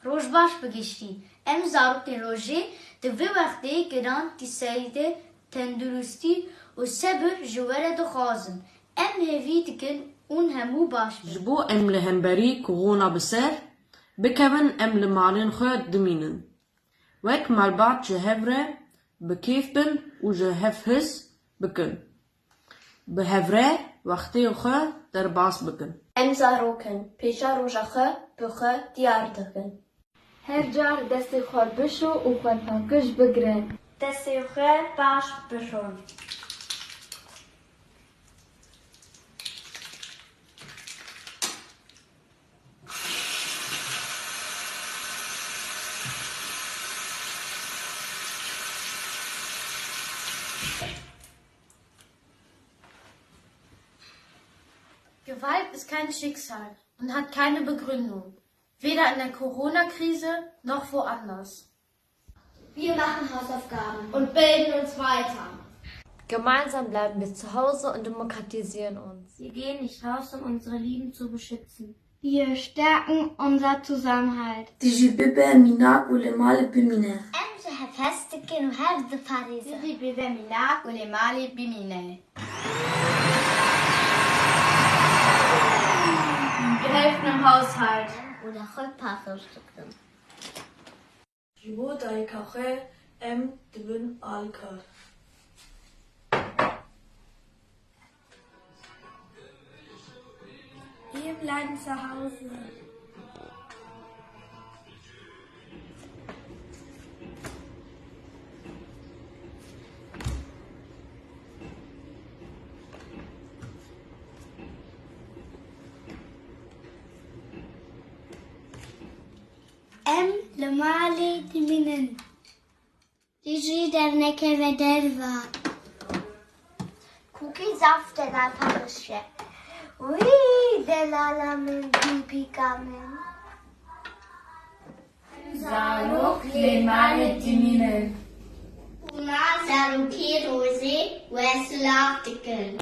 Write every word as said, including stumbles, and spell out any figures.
Roj baş bi giştî. Em zarokên rojê di vê wextê giran tîseyî de tenduristî û sebir ji we re dixwazin. Em hêvî dikin hûn hemû baş bin. Ji bo em li hemberî korona bi ser bikevin, em li malên xwe dimînin. Wek malbat ji hev re bi kêf bin û ji hev hez bikin. Bi hev re wextê xwe derbas bikin. Em zarok in, pêşa roja xwe bi xwe diyar dikin. Her car destê xwe bişo û xwe paqij bigire. Destê xwe baş bişon. Gewalt ist kein Schicksal und hat keine Begründung. Weder in der Corona-Krise noch woanders. Wir machen Hausaufgaben und bilden uns weiter. Gemeinsam bleiben wir zu Hause und demokratisieren uns. Wir gehen nicht raus, um unsere Lieben zu beschützen. Wir stärken unser Zusammenhalt. Tu jî bibe mînak û li mal bimîne. Em ji hev hez dikin û hev diparêzin. Tu jî bibe mînak û li malê bimîne. Wir helfen im Haushalt. Û li xwe paqij dikin. Ji bo dayika xwe em dibin alkar. Wir bleiben zu Hause. Em li malê dimînin. Tu jî dernekeve derve. Kûkî zaf delal paqij e. Wî delala min, bîbîka min. Zarok lê malê dimînin. Hûna zarokê rojê we silav dikin.